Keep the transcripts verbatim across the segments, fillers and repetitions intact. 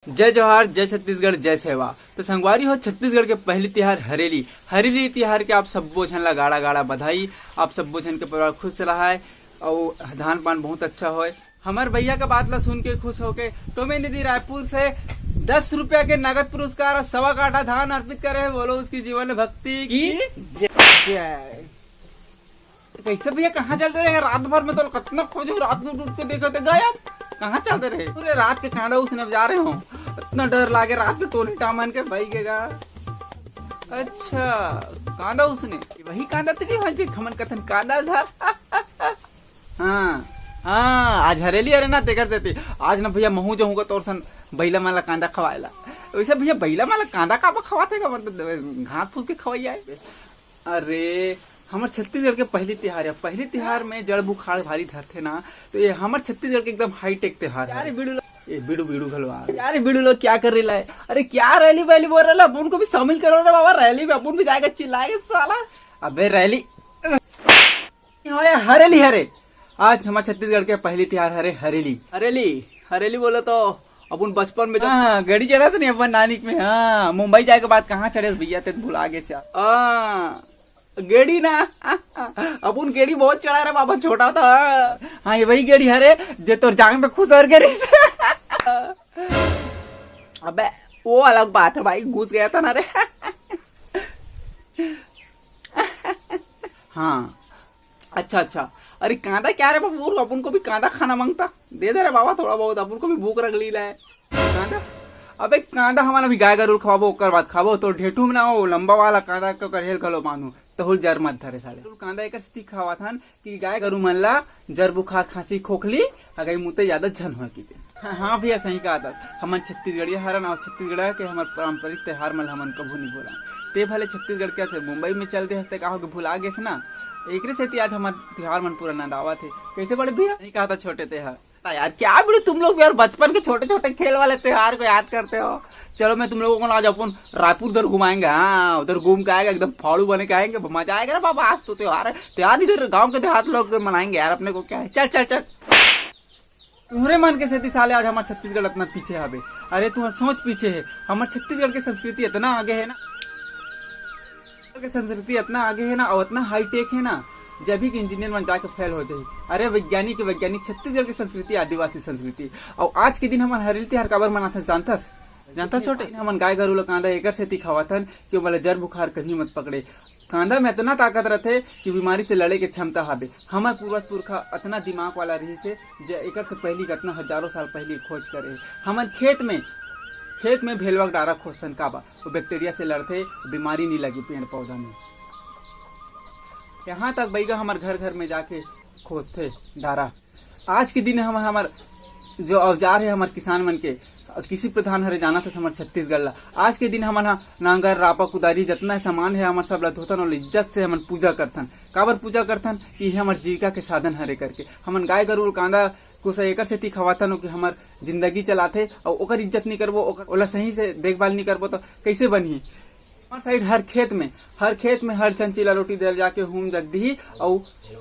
जय जोहार, जय छत्तीसगढ़, जय सेवा। तो संगवारी हो, छत्तीसगढ़ के पहली तिहार हरेली, हरेली तिहार के आप सब्बो झन ला गाड़ा गाड़ा बधाई। आप सब्बो झन के परिवार खुश रहा है और धान पान बहुत अच्छा होए। हमार भैया का बात ला सुन के खुश होके टोमे निधि रायपुर से दस रुपया के नगद पुरस्कार और सवा काठा धान अर्पित करे हैं। बोलो उसकी जीवन भक्ति की जय। कैसे भैया, कहाँ चलते रहे? रात भर में तो कितना खोजो, रात में उठ उठ के देखे थे, गायब। कहाँ चलते रहे? पूरे रात के कांदा उसने जा रहे हो, इतना डर लागे रात के टोनी टामन के भाई के गा। अच्छा, कांदा उसने, वही कांदा तो नहीं हो जे हमन कथन कांदा धर। हाँ, हाँ, आज हरेली अरे ना, तेकर सेती आज ना भैया महू जाहूँ का तोर सन बैला मन ला कांदा खवाए ला। वैसे भैया, बैला मन ला कांदा काबर खवाथे का, मतलब घास फूस के खवाई आए? अरे, हमर छत्तीसगढ़ के पहली तिहार है। पहली तिहार में जड़ बुखार भारी धरथे ना, तो ये हमर छत्तीसगढ़ के एकदम हाईटेक तिहार है। यार, बिड़ू लो- ये बिड़ू, बिड़ू घलो आ गए। यार, ये बिड़ू लोग क्या कर रही है? अरे, क्या रैली वैली बोल रहे ला? अपन को भी शामिल करो ना बाबा, रैली में अपन भी जाएगा, चिल्लाएगा साला। अबे रैली हो या हरेली हरे, आज हमर छत्तीसगढ़ के पहली तिहार हरे हरेली। हरेली, हरेली बोले तो अपन बचपन में जब हाँ, गड़ी चढ़ा से नहीं अपन नानिक में, हाँ, मुंबई जाए के बाद कहाँ चढ़े भैया, ते भुला गे से। हाँ, गेड़ी ना। अपन गेड़ी बहुत चढ़ा रे बाबा, छोटा था। हाँ, ये वही गेड़ी हरे जे तोर जांग पे खुसर के रही। अबे, वो अलग बात है भाई, घुस गया था ना रे। हाँ, अच्छा अच्छा। अरे कांदा क्या रे बाबू, अपन को भी कांदा खाना मांगता, दे दे रे बाबा, थोड़ा बहुत अपन को भी भूख रख ली ला है। कांदा? अबे कांदा हमन अभी गाय गरु ल खवाबो, ओकर बाद खाबो। तो ढेटू में ना हो, लंबा वाला कांदा के करहेल घलो मानू, तहुल जर मत धरे साले। कांदा एकर सेती खावत हन कि गाय गरु मन ला जर बुखार, खांसी, खोखली, अगई मुते ज्यादा झन होय कहिके। हाँ, हाँ भैया, सही कहा था। हमन छत्तीसगढ़िया हरन और छत्तीसगढ़ के हमर पारंपरिक त्योहार मन हमन कभू नहीं भूला। ते भले छत्तीसगढ़ के से मुंबई में चल दे हस ते का हो के भुला गेस ना, एकरे सेती आज हमर त्योहार मन पूरा नंदावत हे। कैसे बड़े भैया? नहीं कहा था छोटे ते हर। हाँ यार, क्या बिड़ू तुम लोग यार बचपन के छोटे छोटे खेल वाले त्योहार को याद करते हो। चलो मैं तुम लोगों को ना आज अपन रायपुर उधर घुमाएंगे। हाँ, उधर घूम के आएगा, एकदम फाड़ू बने के आएंगे, मजा आएगा ना बाबा। आज तो त्योहार है, त्योहार इधर गांव के देहात लोग मनाएंगे यार, अपने को क्या है। चल चल चल। तुम्हरे मन के सेती साले आज हमार छत्तीसगढ़ इतना पीछे हवे। अरे तुम्हार सोच पीछे है, हमार छत्तीसगढ़ के संस्कृति इतना आगे है ना, के संस्कृति इतना आगे है ना और इतना हाईटेक है ना, जब भी इंजीनियर मन जाके फेल हो जाही। अरे वैज्ञानिक, वैज्ञानिक छत्तीसगढ़ के संस्कृति, आदिवासी संस्कृति। और आज के दिन हमन हरेली तिहार काबर मनाथन जानथस? जानथस छोटे? हमन गाय गरु ल कांदा एकर सेती खवाथन कि ओमन ल जर बुखार कभी मत पकड़े। कांदा में इतना ताकत रथे कि बीमारी से लड़े के क्षमता हावे। हमर पूर्वज पुरखा इतना दिमाग वाला रहिस हे, जे एकर से पहली कतना हजारों साल पहली खोज करे हे। हमन खेत में, खेत में भेलवा के डारा खोजथन, काबर वो बैक्टीरिया से लड़थे, बीमारी नहीं लगी पेड़ पौधा में। यहाँ तक बैगा हमर घर घर में जाके खोजथे डारा। आज के दिन हम, हमर जो औजार है हमर किसान मन के, कृषि प्रधान हरे जानत हस हमर छत्तीसगढ़ ला। आज के दिन हमन ह नांगर, रापा, कुदारी, जतना सामान है हमर सब ला धोथन और इज्जत से हमन पूजा करथन। काबर पूजा करथन? कि ये हमर जीविका के साधन हरे करके। हमन गाय गरु कांदा कुछ एकर सेती खवाथन कि हमर जिंदगी चलाथे, और ओकर इज्जत नहीं करबो, ओकर, ओला सही से देखभाल नहीं करबो तो कैसे बनही? हमार साइड हर खेत में, हर खेत में हर चंचीला रोटी देल जाके हूम जग दिही, अउ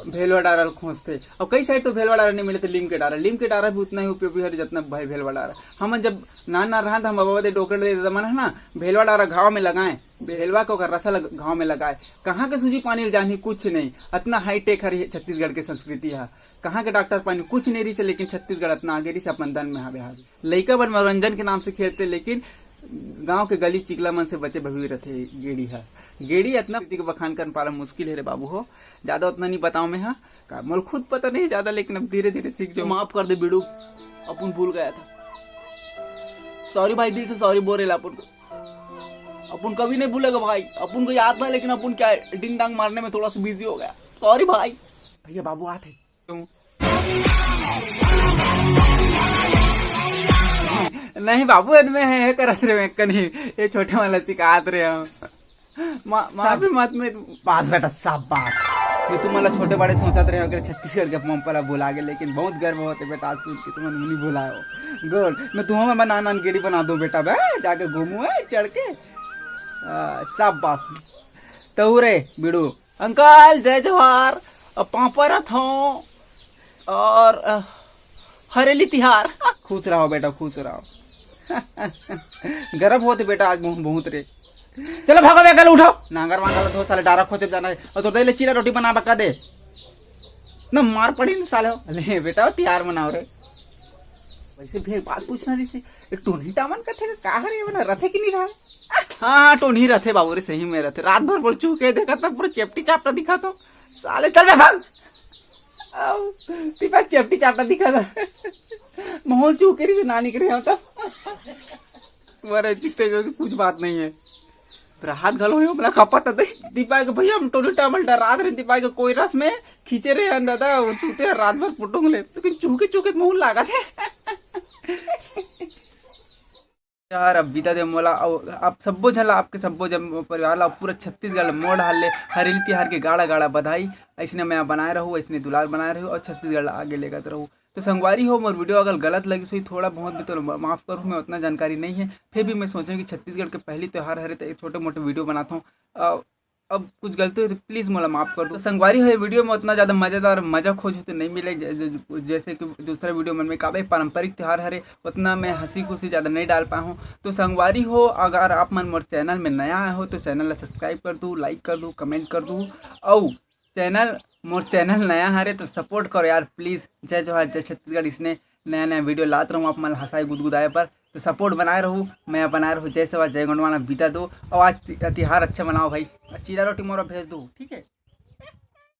भेलवा डारा ल खोजथे। अउ कई साइड तो भेलवा डारा नहीं मिले तो लीम के डारा, लीम के डारा भी उतना ही उपयोगी हरे जितना भाई भेलवा डारा। हमन जब नान नान रहन त हम बाबा दे डोकरे दे जमाना है ना, भेलवा डारा घाव में लगाए, भेलवा के ओकर रसा लग, घाव में लगाए। कहाँ के सूजी पानी ल जानही, कुछ नहीं। इतना हाईटेक हरे छत्तीसगढ़ के संस्कृति है। कहाँ के डॉक्टर पानी कुछ नहीं रही से, लेकिन छत्तीसगढ़ इतना आगे रही से अपन दन में हावे हावे। लइका मन मनोरंजन के नाम से खेलते, लेकिन गांव के गली चिकला मन से बचे भवी रथे गेड़ी ह। गेड़ी अतना के बखान करन पाला मुश्किल हे रे बाबू हो, ज्यादा उतना नहीं बताओ मैं हा। का मोल खुद पता नहीं ज्यादा, लेकिन अब धीरे धीरे सीख जाऊँ। माफ कर दे बिड़ू, अपन भूल गया था। सॉरी भाई, दिल से सॉरी बोल रहे ला अपन को। अपन कभी नहीं भूलेगा भाई, अपन को याद था, लेकिन अपन क्या है, डिंग डांग मारने में थोड़ा सा बिजी हो गया। सॉरी भाई। भैया बाबू आते। नहीं बाबू, एदमे है, है करत रहे, मैं कनी, ये छोटे वाला सिखात रहे हम। मा-, माफी मत में। बास बेटा, शाबाश। ये तुम वाला छोटे बड़े सोचत रहे हो कि छत्तीसगढ़ के पंपला भुला गए, लेकिन बहुत गर्व होते बेटा, आज सुन के तुमने नहीं भुलायो। गुड, मैं तुम्हें मैं नान नान गेड़ी बना दूं बेटा, बे, जाके घूमू है चढ़ के। आ, शाबाश। तो रे बिड़ू, अंकल, जय जोहार। अ, पापड़ रथ हों और, अ, हरेली तिहार। खुश रहो बेटा, खुश रहो। गरम होत हे बेटा आज मुंह बहुत रे। चलो भागो बे, कल उठो, नांगर वांगर ला धो, साले डारा खोचे जाना हे। अउ तोर दाई ले चीला रोटी बना बका दे ना, मार पड़ी न साले हो। ले बेटा, तिहार मनाओ रे। वैसे भी एक बात पूछना रहिसे, ये टोनी टामन कथे का हरे, ये बना रथे कि नहीं रहे? हाँ हाँ, टोनी रथे बाबू रे, सही में रथे। रात भर बोल चूके देखा था, पूरा चेपटी चापटा दिखा तो। साले चल जा भाग। आओ, दीपक चेपटी चापटा दिखा था। माहौल चूके रही से ना निकले हम तो। तुम्हारे इतनी तेज हो कि कुछ बात नहीं है। मेरा हाथ घलो हो, मेरा कपा था दे। दीपक के भैया हम टोनी टामन डरात रहे, दीपक के कोई रस में खींचे रहे हैं दादा, वो चूते हैं रात भर पुटुंग ले, लेकिन चूके चूके तो माहौल लागा थे। यार, अब बिता दे मोला, अउ आप सब्बो झन ला, आपके सब्बो जन परिवार ला, पूरा छत्तीसगढ़ ला मोर डहर ले हरेली तिहार के गाड़ा गाड़ा बधाई। अइसने मया बनाए रहू, अइसने दुलार बनाए रहू अउ छत्तीसगढ़ ला आगे लेगत रहू। तो संगवारी हो, मोर वीडियो अगर गलत लगिस होही थोड़ा बहुत भी, तो माफ करहू, मैं उतना जानकारी नहीं है, फिर भी मैं सोचें कि छत्तीसगढ़ के पहली त्योहार हरे, तो एक छोटे मोटे वीडियो बनात हूँ। अ, अब कुछ गलती होही तो please मोला माफ कर दो। तो संगवारी हो, ये वीडियो में उतना ज़्यादा मज़ेदार मजा खोजहू तो नहीं मिले, ज-, ज-, जैसे कि दूसरा वीडियो मन में काबे पारंपरिक त्योहार हरे, उतना मैं हंसी खुशी ज़्यादा नहीं डाल पाए हूँ। तो संगवारी हो, अगर आप मन मोर चैनल में नया आए हो तो चैनल ला सब्सक्राइब कर दू, लाइक कर दू, कमेंट कर दू, अउ चैनल, मोर चैनल नया हरे तो सपोर्ट करो यार प्लीज। जय जोहार, जय छत्तीसगढ़। इसने नया नया वीडियो लात रहूँ आप मन ला हंसाए गुदगुदाए पर, तो सपोर्ट बनाए रहू, मया बनाए रहू। जय सेवा, जय गोंडवाना, बिता दो। अउ आज ति-, तिहार अच्छा मनाओ भाई, अउ चीला रोटी मोला भेज दो, ठीक है।